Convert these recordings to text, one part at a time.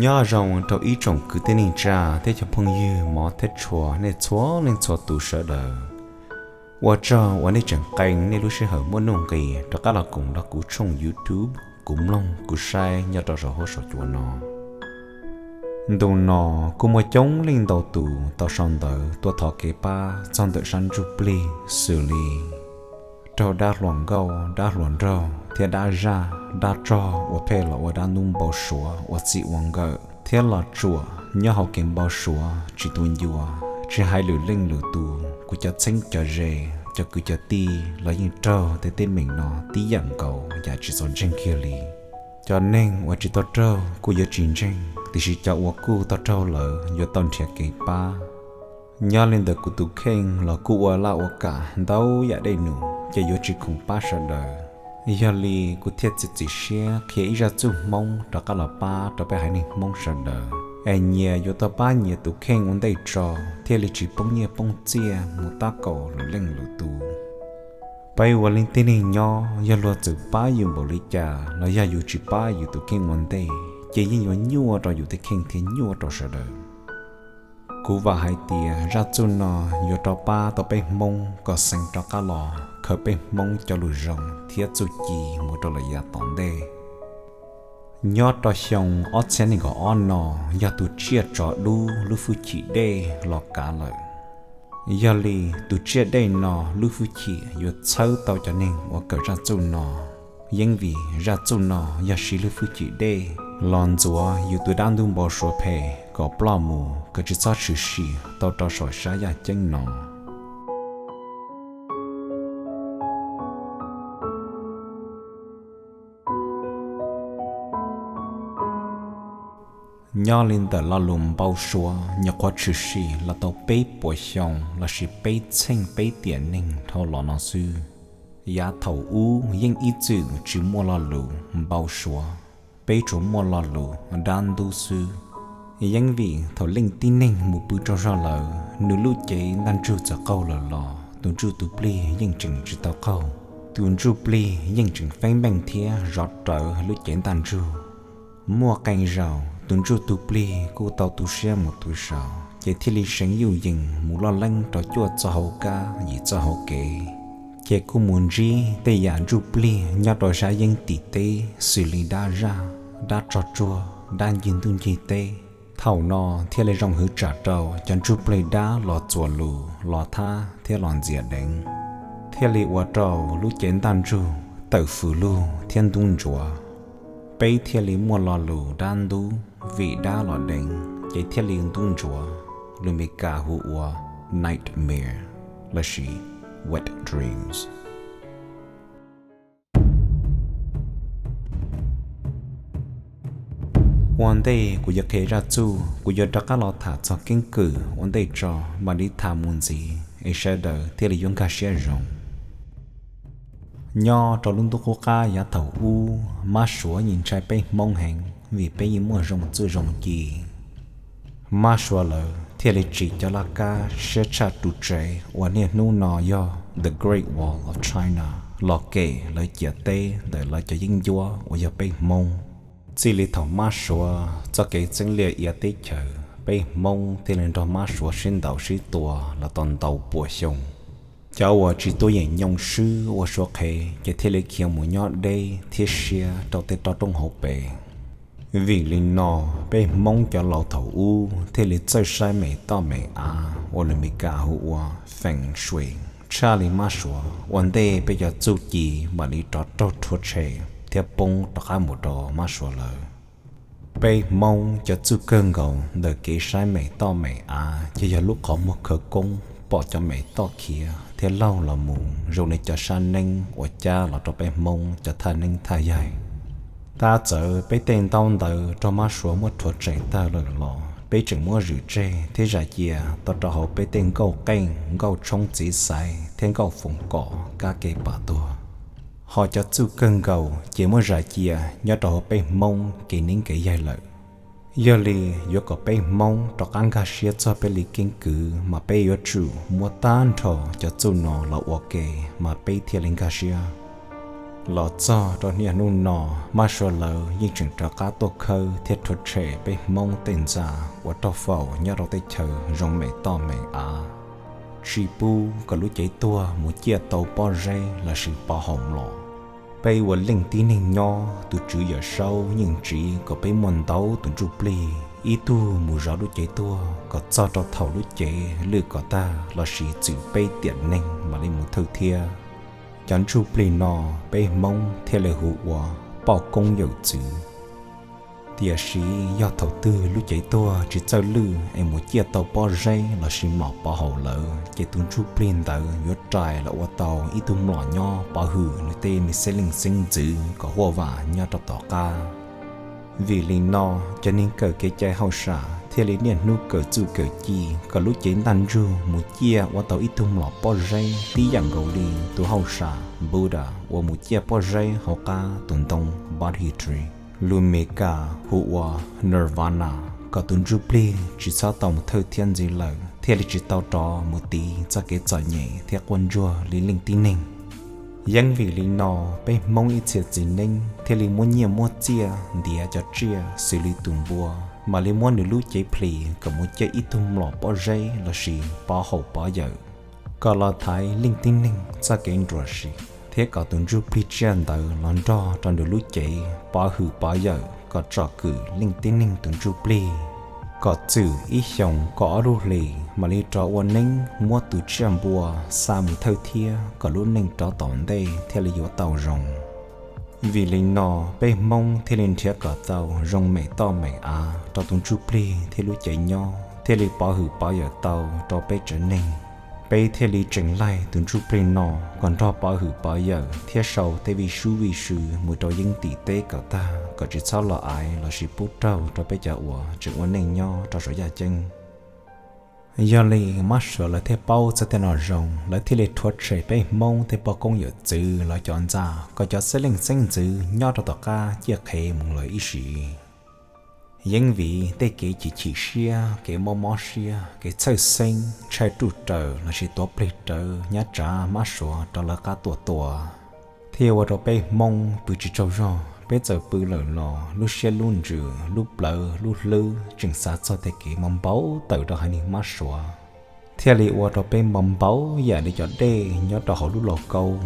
Nyob zoo rau ib tsoom kwv tij neej tsa thiab cov phooj ywg mov thiab tshua nej txhua leej txhua tus sawv daws. Ua tsaug uas nej tseem qee nej lub sij hawm muaj nuj nqis rov qab los koom nrog kuv tshooj YouTube, kuv mloog kuv saib nyob rau saum huab saum cua no. Ntu no kuj muaj coob leej ntau tus tau sau ntawv tuaj thov kev pab txog ntawm sab ntsuj plig xws li raug dab hluas nkauj, dab hluas nraug thiab dab zaj dab rog ua phem los ua dab ntub npau suav ua txij ua nkawm thiab los tsuam nyob hauv kev npau suav tsis tu ncua. Tsis hais lwm leej lwm tus, kuv cov txheeb cov ze, cov kwv cov tij los yeej raug tej teeb meem no tib yam nkaus yam tsis txaus ntseeg kiag li. Cov neeg uas tsis tau raug kuj yuav tsis ntseeg, tiam sis cov uas kuj tau raug lawm yuav tau nrhiav kev pab. Nyob li ntawm kuv tus kheej los kuj ua laj ua kam ntau yam dej num ces yuav tsis khoom pab sawv daws. Yog li kuv thiaj txiav txim siab qhia ib zaj txuj Hmoob rov qab los pab rau peb haiv neeg Hmoob sawv daws es nyias yuav tau pab nyias tus kheej ua ntej tso, thiaj li tsis poob nyiaj poob txiaj mus tab kaum lwm leej lwm tus. Peb ua leej tib neeg nyob, yog luag txawm pab yus npaum li cas los yog yus tsis pab yus tus kheej ua ntej ces yeej yuav nyuaj rau yus tej kheej thiab nyuaj rau sawv daws. Kuv vam hais tias zaj txuj no yuav rov pab tau peb Hmoob kom xeev rov qab los khaws peb Hmoob cov lus zoo thiab txuj ci mus rau lawm yav tom ntej. Nyob rau xyoo ob txhiab nees nkaum ob no yog tus tsiaj tsov dub lub hwj chim dej los kav lawm. Yog li tus tsiaj dej no lub hwj chim yuav txhawb tau cov neeg uas kawm zaj txuj no, yeeb vim zaj txuj no yog siv lub hwj chim dej los ntxuav yus tus dab ntub npau suav phem kom ploj mus kom tsis txhob tshwm sim tau rau saum sab yaj ceeb no. Nyob li ntawm lo lus npau suav nyuam qhuav tshwm sim los tau peb puas xyoo lossis peb txheej peb tiam neeg dhau los no xwb. Yav thaum ub yeej ib txwm tsis muaj lo lus npau suav, peb tsuas muaj lo lus dab ntub xwb. Yeeb vim thaum leej tib neeg mus pw rau zog lawm, nws lub cev ntaj ntsug txawm qaug lawm los tus ntsuj tus plig yeej tseem tsis tau qaug. Tus ntsuj plig yeej tseem feeb meej thiab zov rawv lub cev ntaj ntsug. Muaj qee zaus tus ntsuj tus plig kuj tau tu siab mus tu saud ces thiaj li seev yuj yees mus loj leeb rau cuaj txoj hauv kab yim txoj hauv kev, ces kuj mus ntsib tej yam ntsuj plig nyob rau sab yeeb tim teb xws li dab zaj, dab tsog tsuag, dab ncig ntuj ncig teb. Thaum no thiaj li zoo hwv tsam rau cov ntsuj plig dab los txuas lus los thab thiab los ntxias deev, thiaj li ua rau lub cev ntaj ntsug tawm fws lug thiab ntub ntsuav. Peb thiaj li muaj lo lus dab ntub vim dab los deev ces thiaj li ntub ntsuav, lus Meskas hu ua nightmare lossis wet dreams. Ua ntej kuv yuav qhia zaj txuj, kuv yuav rov qab los tham txog keeb kwm ua ntej tso mam li tham mus ntxiv es sawv daws thiaj li yuav nkag siab zoo. Nyob rau lub ntuj qub qab yav thaum ub, mab suav yeej ntshai peb Hmoob heev vim peb yeej muaj zoo txuj zoo ci. Mab suav lawv thiaj li tsim cov laj kab siab tshaj ru tsev uas niaj hnub no yog The Great Wall of China los kem lawv ciam teb ntawm lawv cov yeeb ncuab uas yog peb Hmoob. Txij li thaum mab suav txoj kev txeeb liaj ia teb chaws, peb Hmoob thiaj li nrog mab suav sib ntaus sib tua los tau ntau puas xyoo. Cov uas tsis tuaj yeem nyoo swb ua suav qhev ces thiaj li khiav mus nyob deb thiab siab rau tej roj roob hauv pes. Vim li no, peb Hmoob cov laus thaum ub thiaj li txawj saib mem toj mem av uas lus Meskas hu ua feng shui tshaj li mab suav ua ntej peb cov txuj ci mam li rov raug rhuav tshem thiab poob rov qab mus rau mab suav lawv. Peb Hmoob cov txuj kawg nkaus ntawm kev saib mem toj mem av ces yog lub qhov muag khawv koob pom cov mem toj khiav thiab laug los mus zoo li cov sab neeb uas cab los rau peb Hmoob cov thaj neeb thaj yaig. Tab txawm peb tej ntaub ntawv raug mab suav muab rhuav tshem tag lawm los peb tseem muab zwm tseg thiab zam cia tau rau hauv peb tej nkauj qeej, nkauj tshoob txiv xaiv thiab nkauj foom kom kab ke pam tuag. Ho cov txuj kawg nkaus ces muab zam cia nyob rau hauv peb Hmoob kev neeb kev yaig lawm. Yog li, yuav kom peb Hmoob rov qab nkag siab txog peb li keeb kwm mas peb yuav tsum muab tag nrho cov txuj no los ua ke mas peb thiaj li nkag siab. Los txog rau niaj hnub no, Mab Suav lawv yeej tseem rov qab tuaj khawb thiab rhuav tshem peb Hmoob tej ntxa uas raug faus nyob rau tej chaw zoo mem toj mem av, tsis pub kom lub cev tuag mus ciaj tau pob zeb lossis pov haum los. Peb ua leej tib neeg nyob, tus Tswv Yawm Saub yeej tsiv kom peb muaj ntau tus ntsuj plig, ib tug mus zov lub cev tuag kom txog rau thaum lub cev lwj kom tag lossis txwm peb tiam neeg mam li mus thawj thiab. Cov ntsuj plig no peb Hmoob thiaj li hu ua poj koob yawm txwv. Tiam sis yog thaum twg lub cev tuag tsis txawj lwj es mus ciaj tau pob zeb lossis mlom pov haum lawm, ces tus ntsuj plig ntawd yuav rais los ua tau ib tug mlom nyob pov hwm nws tej me xeeb leej xeeb ntxwv kom huaj vam nyob rau tom qab. Vim li no, cov neeg kawm kev cai hauj sam thiaj li niaj hnub kawm txuj kawm ci kom lub cev ntaj ntsug mus ciaj ua tau ib tug mlom pob zeb tib yam nkaus li tus hauj sam Buddha uas mus ciaj pob zeb hauv qab tus ntoo Bodhi tree, lus Mis Kas hu ua Nirvana, kom tus ntsuj plig tsis txhob tau mus thawj thiab ntxiv lawm thiaj li tsis tau rov mus tiv txoj kev txom nyem thiab quaj ntsuag li leej tib neeg. Yeeb vim li no, peb Hmoob ib txhia txiv neeb thiaj li muab nyiaj muab txiaj ntiav cov tsiaj xws li tus npua, mam li muab nws lub cev plhis kom mus ciaj ib tug mlom pob zeb lossis pov haum pov yawm, kom los thaiv leej tib neeg txoj kev nruam sim thiab kom tus ntsuj plig tsiaj ntawd los nrog rau nws lub cev pov hwm pov yawm kom tsom kwm leej tib neeg tus ntsuj plig, kom txwm ib xyoos kaum ob lub hlis mam li rov ua neeb muab tus tsiaj npua xa mus thawj thiab kom lub neej rov tom ntej thiaj li yuav tau zoo. Vim li no, peb Hmoob thiaj li nrhiav kom tau zoo mem toj mem av rau tus ntsuj plig thiab lub cev nyob thiaj li pov hwm pov yawm tau rau peb tsev neeg. Peb thiaj li tseem laig tus ntsuj plig no kom nrog pov hwm pov yawm thiab sau tej vij sub vij sw mus rau yeeb tim teb kom tag kom tsis txhob los aiv lossis pub raug rau peb cov uas tseem ua neej nyob rau saum yaj ceeb. Yog li Mab Suav lawv thiaj paub txog tej no zoo, lawv thiaj li rhuav tshem peb Hmoob tej poj koob yawm txwv lawv cov ntxa kom cov xeeb leej xeeb ntxwv nyob rau tom qab ciaj qhev mus lawm ib sim. Yeeb vim tej kev chim chim siab, kev mob mob siab, kev txhawj xeeb, tshaij ruj raws lossis tuav plig rawv nyab tsav Mab Suav rau lawv qab tuaj tua, thiaj ua rau peb Hmoob pw tsis tsaug zog. Peb txawm pw lawm los lub siab lub ntsws, lub plawv lub hlwb tseem xav txog tej kev mob npau taws rau haiv neeg Mab Suav, thiaj li ua rau peb npau npau yam li cov dej nyob rau hauv lub lauj kaub.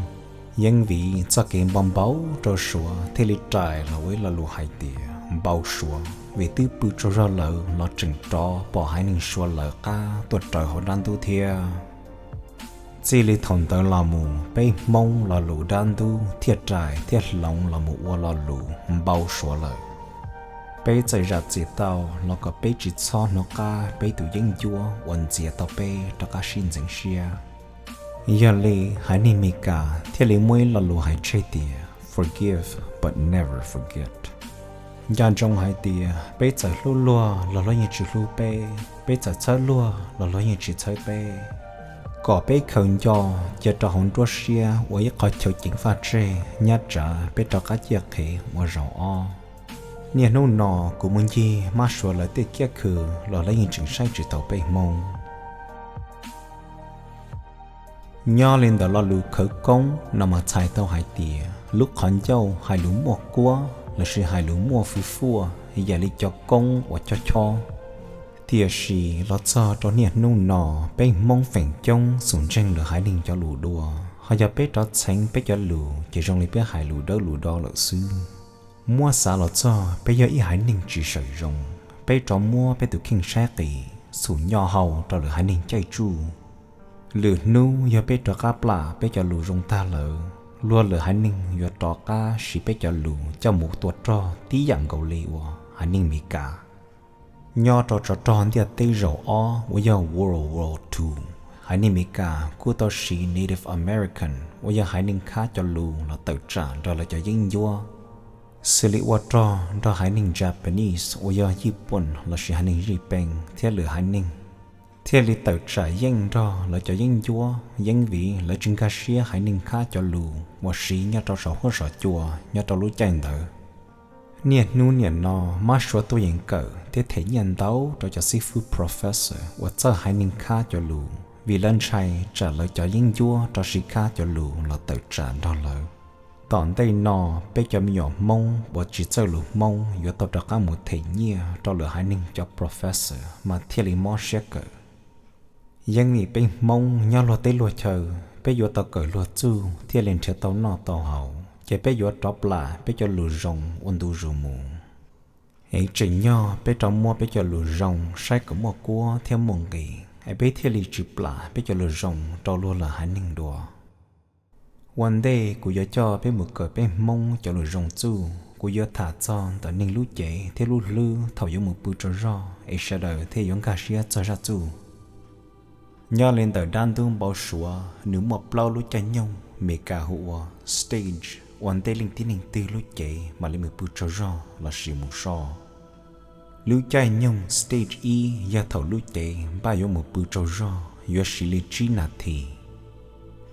Yeeb vim txoj kev npau npau rau Suav thiaj li rais los ua ib lo lus hais tias npau Suav, vim twb pw tsaug zog lawm los tseem rov pom haiv neeg Suav lawv qab tuaj raws hauv dab ntub thiab. Txij li thaum ntawd los mus peb Hmoob lo lus dab ntub thiaj rais thiab hloov los mus ua lo lus npau Suav lawm. Peb txawm zam txim tau los kom peb tsis txhob hnov qab peb tus yeeb ncuab uas ntxias tau peb rov qab sib ntxeev siab. Yog li haiv neeg Mes Kas thiaj li muaj ib lo lus hais tseg tias forgive but never forget. Nco ntsoov hais tias peb txawm hlub luag los luag yeej tsis hlub peb, peb txawm txhawb luag los luag yeej tsis txhawb peb. Kom peb khaws nco cia rau hauv nruab siab ua ib qho chaw ceev faj tseg nyab tsav peb rov qab ciaj qhev ua zaum ob. Niaj hnub no kuv mus ncig Mab Suav lawv tej kiab khw los lawv yeej tseem saib tsis taus peb Hmoob. Nyob li ntawm lo lus khawv koob no mas txhais tau hais tias lub qhov ncauj hais lus muaj kuab lossis hais lus muaj fwj fuaj yam li cov koob uas chob chob. Tiam sis los txog rau niaj hnub no, peb Hmoob feem coob xum ntseeg lwm haiv neeg cov lus dua, ho yog peb rov txheev peb cov lus ces zoo li peb hais lus dawb lus do lawm xwb. Muab xav los txog peb yog ib haiv neeg tsis sawm zoo, peb rov muab peb tus kheej saib qis, xum nyo hau rau lwm haiv neeg caij tsuj. Lwm hnub yog peb rov qab plam peb cov lus zoo tag lawm, luag lwm haiv neeg yuav rov qab siv peb cov lus coj mus tua rog tib yam nkaus li uas haiv neeg Mes Kas. Nyob rau tsov rog ntiaj teb zaum ob uas yog World War Two, haiv neeg Mes Kas kuj tau siv Native American uas yog haiv neeg Khab cov lus los tawm tsam nrog lawv cov yeeb ncuab, xws li ua rog nrog haiv neeg Japanese uas yog Yij Pooj lossis haiv neeg Zij Pees thiab lwm haiv neeg, thiaj li tawm tsam yeej nrog lawv cov yeeb ncuab. Yeeb vim lawv tsis nkag siab haiv neeg Khab cov lus uas siv nyob rau saum huab saum cua nyob rau lub caij ntawd. Niaj hnub niam no, Mab Suav tuaj yeem kawm thiab them nyiaj ntau rau cov xib fwb professor uas txawj haiv neeg Khab cov lus, vim lawv ntshai tsam lawv cov yeeb ncuab rov siv Khab cov lus los tawm tsam nrog lawv. Tom ntej no peb cov me nyuam Hmoob uas tsis txawj lus Hmoob yuav tau rov qab mus them nyiaj rau lwm haiv neeg cov professor mas thiaj li mob siab kawm. Yeej vim peb Hmoob nyob luag teb luag chaw, peb yuav tau kawm luag txuj thiaj li nrhiav tau noj tau haus, ces peb yuav rov plam peb cov lus zoo ua ntu zus mus. Es tseem nyog peb rov muab peb cov lus zoo saib kom muaj kuab thiab muaj nqis, es peb thiaj li tsis plam peb cov lus zoo rau luag lwm haiv neeg dua. Ua ntej kuv yuav coj peb mus kawm peb Hmoob cov lus zoo txuj, kuv yuav tham txog ntawm neeg lub cev thiab lub hlwb thaum yuav mus pw tsaug zog es sawv daws thiaj yuav nkag siab txog zaj txuj. Nyob li ntawm dab ntub npau suav nws muaj plaub lub caij nyoog, Meskas hu ua stage, ua ntej leej tib neeg twg lub cev mam li mus pw tsaug zog lossis mus so. Lub caij nyoog stage ib yog thaum lub cev npaj yuav mus pw tsaug zog, yuav siv li tsib nas this.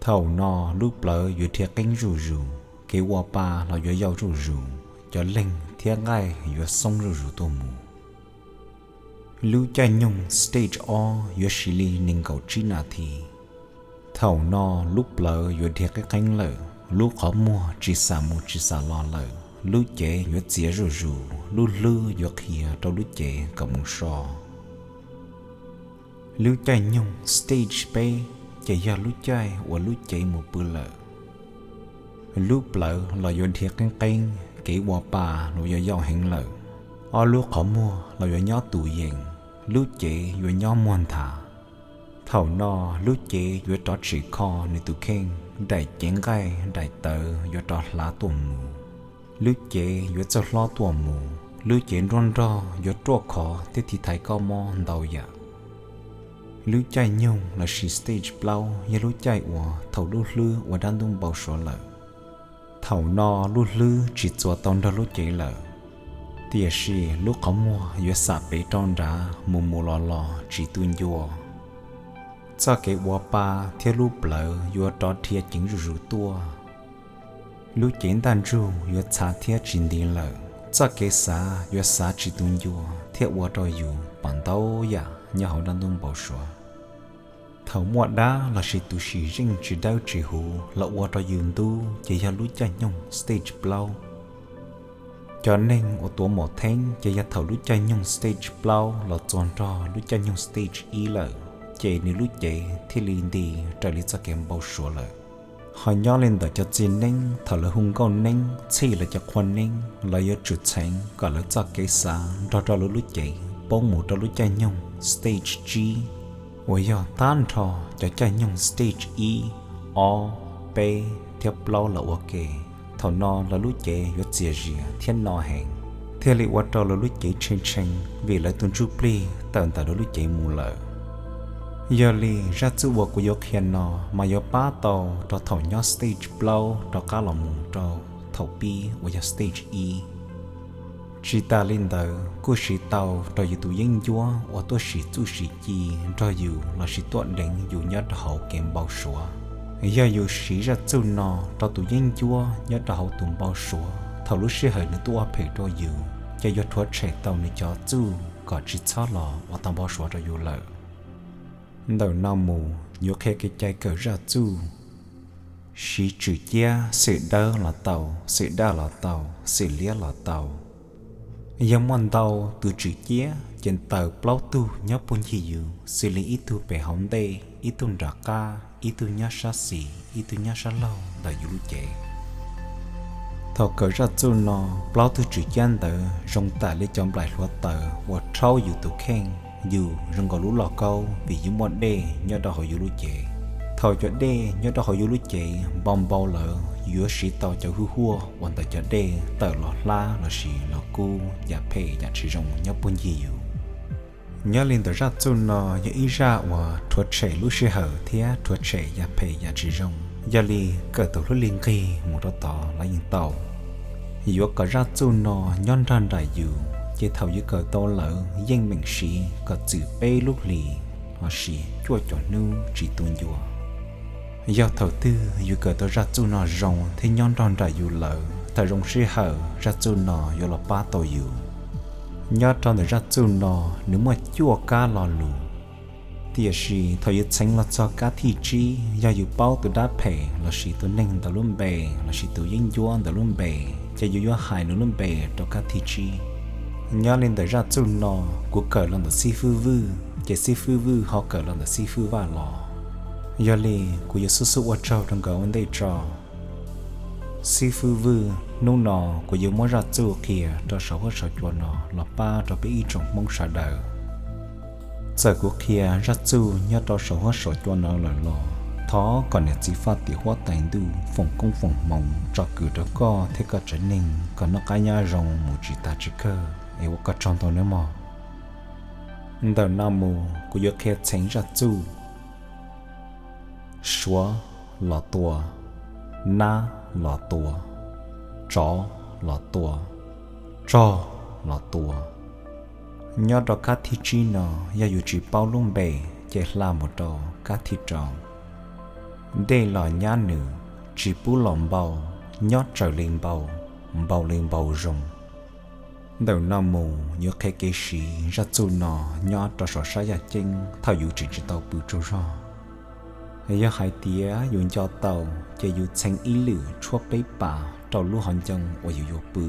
Thaum no lub plawv yuav dhia qeeb zuj zus, kev ua pa los yuav yau zuj zus, cov leeg thiab nqaij yuav xoob zuj zus tuaj mus. Lub caij nyoog stage ob yuav siv li nees nkaum tsib nas this. Thaum no lub plawv yuav dhia qeeb qeeb lawm, lub qhov muag tsis xam mus tsis xam los lawm, lub cev yuav txias zuj zus, lub hlwb yuav qhia rau lub cev kom mus so. Lub caij nyoog stage peb ces yog lub caij uas lub cev mus pw lawm. Lub plawv los yuav dhia qeeb qeeb, kev ua pa los yuav yau heev lawm, ob lub qhov muag los yuav nyob tus yees, lub cev yuav nyob muag nthav. Thaum no lub cev yuav rov tshim kho nws tus kheej, daim cev nqaij daim tawv yuav rov hlav tuaj mus. Lub cev yuav txawj hlob tuaj mus, lub cev nruab nrog yuav ruaj khov thiab tiv thaiv koj mob ntau yam. Lub caij nyoog lossis stage plaub yog lub caij uas thaum lub hlwb ua dab ntub npau suav lawm. Thaum no lub hlwb tsis txuas tau nrog lub cev lawm, tiam sis lub qhov muag yuav xam pem rau nrad mus mus los los tsis tu ncua. Txoj kev ua pa thiab lub plawv yuav rov dhia ceev zuj zus tuaj. Lub cev ntaj ntsug yuav txhav thiab tsis nti lawm, txoj kev xav yuav xav tsis tu ncua thiab ua rau yus pom ntau yam nyob hauv dab ntub npau suav. Thaum muaj dab lossis tus sim zeej tsis dawb tsis huv los ua rau yus ntub ces yog lub caij nyoog stage plaub. Cov neeg uas tuav mom theeb ces yog thaum lub caij nyoog stage plaub los txog nrog lub caij nyoog stage ib lawm, ces nws lub cev thiaj li nti raws li txoj kev npau suav lawm. Ho nyob li ntawm cov txiv neeb, thaum lawv hu nkauj neeb, txhij lawv cov qhua neeb, lawv yuav tsum txheev kom lawv txoj kev xav nrog rau lawv lub cev poob mus rau lub caij nyoog stage tsib, uas yog tag nrho cov caij nyoog stage ib, ob, peb thiab plaub los ua ke. Thaum no lawv lub cev yuav txias zias thiab no heev, thiaj li ua rau lawv lub cev tshee tshee vim lawv tus ntsuj plig tawm ntawm lawv lub cev mus lawm. Yog li zaj txuj uas kuv yuav qhia no mas yuav pab tau rau thaum nyob stage plaub rov qab los mus rau thaum pib uas yog stage ib. Tsis tas li ntawd kuj siv tau rau yus tus yeeb ncuab uas tuaj sim txuj sim ci nrog yus lossis tuaj deev yus nyob rau hauv kev npau suav. Yog yus siv zaj txuj no rau tus yeeb ncuab nyob rau hauv tus npau suav, thaum lub sij hawm nws tuaj ua phem rau yus ces yuav rhuav tshem tau nws cov txuj kom tsis txhob los ua tau npau suav rau yus lawm. Ntawm no mus yuav qhia kev cai kawm zaj txuj. Siv tswm ciab, xwm dawb los tau, xwm daj los tau, xwm liab los tau. Yog muaj ntau tus tswm ciab ces taws plaub tug nyob puag ncig yus, xws li ib tug pem hauv ntej, ib tug nram qab, ib tug nyob sab xis, ib tug nyob sab laug ntawm yus lub cev. Thaum kawm zaj txuj no, plaub tug tswm ciab ntawd zoo tam li cov nplaim hluav taws uas rhaub yus tus kheej, yus zoo nkaus lub lauj kaub vim yus muaj dej nyob rau hauv yus lub cev. Thaum cov dej nyob rau hauv yus lub cev npau npau lawm, yus yuav siv tau cov hwj huaj uas ntawm cov dej tawm los hlab lossis los kub yam phem yam tsis zoo nyob puag ncig yus. Nyob li ntawm zaj txuj no yog ib zaj uas rhuav tshem lub sij hawm thiab rhuav tshem yam phem yam tsis zoo. Yog li kawm thaum hlub li nqig mus rau tod los yeej tau. Yuav kom zaj txuj no nyob nrog nraim yus, ces thaum yus kawm tau lawm yeej meem siv kom txwm peb lub hlis lossis cuaj caum hnub tsis tu ncua. Yog thaum twg yus kawm tau zaj txuj no zoo thiab nyob nrog nraim yus lawm, thaum zoo sij hawm zaj txuj no yuav los pab tau yus. Nyob rau ntawm zaj txuj no, nws muaj cuaj kab lo lus, Tiam sis thaum yus txheev los txog kab thib tsib, yog yus paub tus dab phem lossis tus neeg ntawd lub npe lossis tus yeeb ncuab ntawd lub npe, ces yus yuav hais nws lub npe rau kab thib tsib. Nyob li ntawm zaj txuj no, kuv kawm los ntawm xib fwb Vwj, ces xib fwb Vwj ho kawm los ntawm xib fwb Vaj los. Yog li, kuv yuav xub xub ua tsaug rau nkawd ua ntej tso. Xib fwb Vwj, hnub no kuv yuav muab zaj txuj qhia rau saum huab saum cua no los pab rau peb ib tsoom Hmoob sawv daws. Txawm kuv qhia zaj txuj nyob rau saum huab saum cua no lawm los thov kom niam txiv Faj Tim Huab Tais Ntuj foom koob foom hmoov tsom kwm rau koj thiab koj tsev neeg kom noj qab nyob zoo mus tsis tas tsis kawg es ua koj tsaug ntau nawb mog. Ntawm no mus kuv yuav qhia txheev zaj txuj. Suav los tua, nab los tua, tsov los tua, tsog los tua. Nyob rau kab thib tsib no, yog yus tsis paub lub npe ces hla mus rau kab thib rau. Dej los nyab nws, tsis pub los npau, nyob raws li npau, npau li npau zoo. Ntawm no mus yuav qhia kev siv zaj txuj no nyob rau saum sab yaj ceeb thaum yus tseem tsis tau pw tsaug zog. Yog hais tias yus nco tau, ces yus txheev ib lwm tshuab peb pas rau lub hauv ncoo uas yus yuav pw.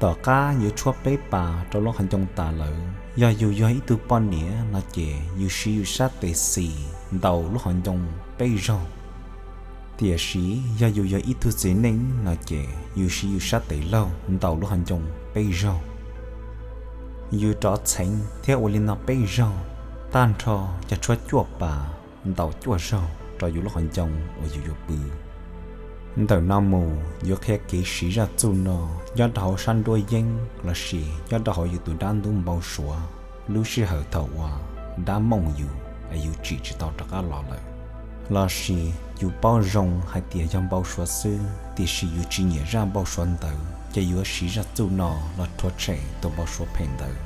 Tom qab yus tshuab peb pas rau lub hauv ncoo tas lawm, yog yus yog ib tug poj niam no ces yus siv yus sab tes xis ntaus lub hauv ncoo peb zaug. Tiam sis yog yus yog ib tug txiv neej no ces yus siv yus sab tes laug ntaus lub hauv ncoo peb zaug. Yus rov txheev thiab ua li no peb zaug, tag nrho yog tshuab cuaj pas ntaus cuaj zaug rau yus lub hauv ncoo uas yus yuav pw. Ntawm no mus yuav qhia kev siv zaj txuj no nyob rau hauv sab nruab yeeb lossis nyob rau hauv yus tus dab ntub npau suav lub sij hawm thaum uas dab mooj yus es yus tsim tsis tau rov qab los lawm. Lossis yus paub zoo hais tias yog npau suav xwb tiam sis yus tsis nyiam zaj npau suav ntawd ces yuav siv zaj txuj no los rhuav tshem tus npau suav phem ntawd.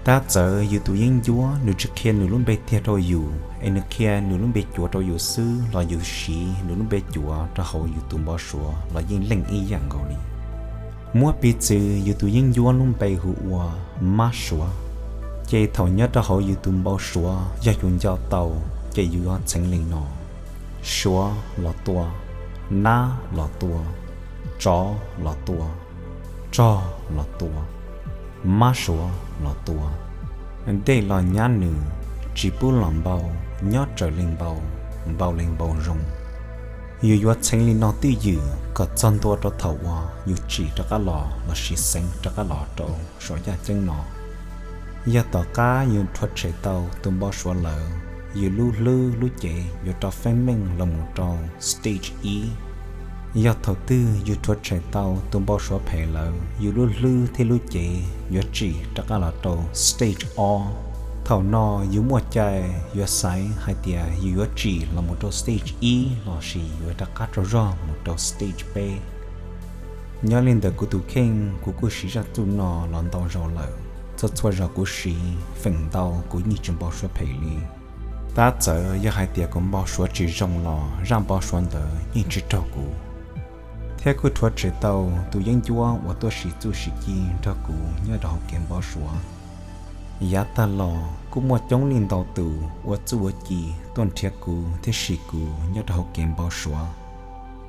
Tab txawm yus tus yeeb ncuab nws tsis qhia nws lub npe tiag rau yus es nws qhia nws lub npe cuav rau yus xwb los yus siv nws lub npe cuav rau hauv yus tus npau suav los yeej leej ib yam nkaus li. Muab piv txwv yus tus yeeb ncuab lub npe hu ua mab suav, ces thaum nyob rau hauv yus tus npau suav yog yus nco tau, ces yus yuav txheev li no: suav los tua, nab los tua, tsov los tua, tsog los tua, mab suav los tua, dej los nyab nws, tsis pub los npau, nyob raws li npau, npau li npau zoo. Yus yuav txheev li no twj ywm kom txog ntua rau thaum uas yus tsim rov qab los lossis xeev rov qab los rau saum yaj ceeb no. Yog tom qab yus rhuav tshem tau tus npau suav lawm, yus lub hlwb lub cev yuav rov feeb meej los mus rau stage ib. Yog thaum twg yus rhuav tshem tau tus npau suav phem lawm, yus lub hlwb thiab lub cev yuav tsim rov qab los rau stage ob. Thaum no yus muaj cai yuav xaiv hais tias yus yuav tsim los mus rau stage ib lossis yuav rov qab tsaug zog mus rau stage peb. Nyob li ntawm kuv tus kheej, kuv kuj siv zaj txuj no los ntau zaus lawm. Txhua txhua zaus kuv siv feem ntau kuv yeej tsis npau suav phem li. Tab txawm yog hais tias kuv npau suav tsis zoo los zaj npau suav ntawd yeej tsis raug kuv. Thiab kuj rhuav tshem tau tus yeeb ncuab uas tuaj sim txuj sim ci nrog kuv nyob rau hauv kev npau suav. Yav tag los kuj muaj coob leej ntau tus ua txuj ua ci tuaj nrhiav kuv thiab sim kuv nyob rau hauv kev npau suav.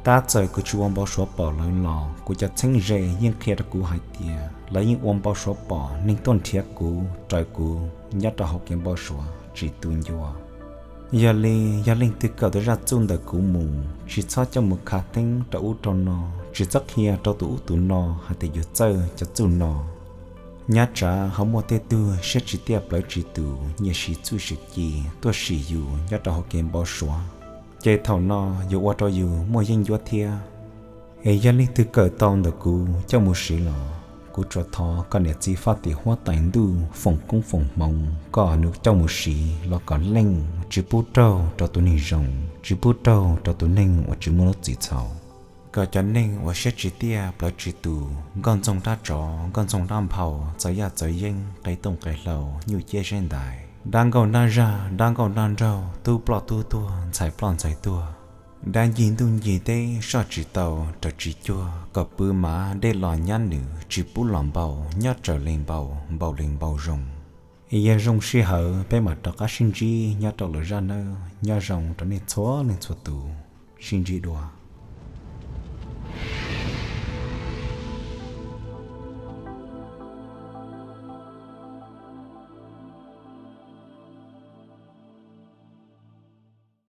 Tab txawm kuv tsis ua npau suav pom lawv los kuv cov txheeb ze yeej qhia rau kuv hais tias lawv yeej ua npau suav pom neeg tuaj nrhiav kuv raws kuv nyob rau hauv kev npau suav tsis tu ncua. Yog li, yog leej twg kawm tau zaj txuj ntawm kuv mus, tsis txhob coj mus khav theeb rau ub rau no, tsis txhob qhia rau tus ub tus no hais tias yus txawj cov txuj no. Nyob tsam ho muaj tej tug siab tsis tiaj plawv tsis tus nyiam sim txuj sim ci tuaj sim yus nyob rau hauv kev npau suav, ces thaum no yuav ua rau yus muaj yeeb ncuab thiab. Es yog leej twg kawm tau ntawm kuv coj mus siv los, kuv tsuas thov kom niam txiv faj tim huab tais ntuj foom koob foom hmoov kom nws coj mus siv los kom leej, tsis pub raug rau tus neeg zoo, tsis pub raug rau tus neeg uas tsis muaj lub txim txhaum. Kom cov neeg uas siab tsis tiaj plawv tsis tus, nkauj ntxoog dab tsov, nkauj ntxoog dab nphau, txawv yaj txawv yeeb, qe tooj qe hlau, nyuj ciab zeb ntais, dab nkauj dab zaj, dab nkauj dab nraug, tub ploj tub tuag, ntxhais ploj ntxhais tuag, dab ncig ntuj ncig teb soj tsis tau raws tsis cuag, kom pw mav dej los nyab nws, tsis pub los npau, nyob raws li npau, npau li npau zoo. Yog zoo sij hawm peb mam rov qab sib ntsib nyob rau lwm zaj nawb. Nyob zoo rau nej txhua leej txhua tus, sib ntsib dua.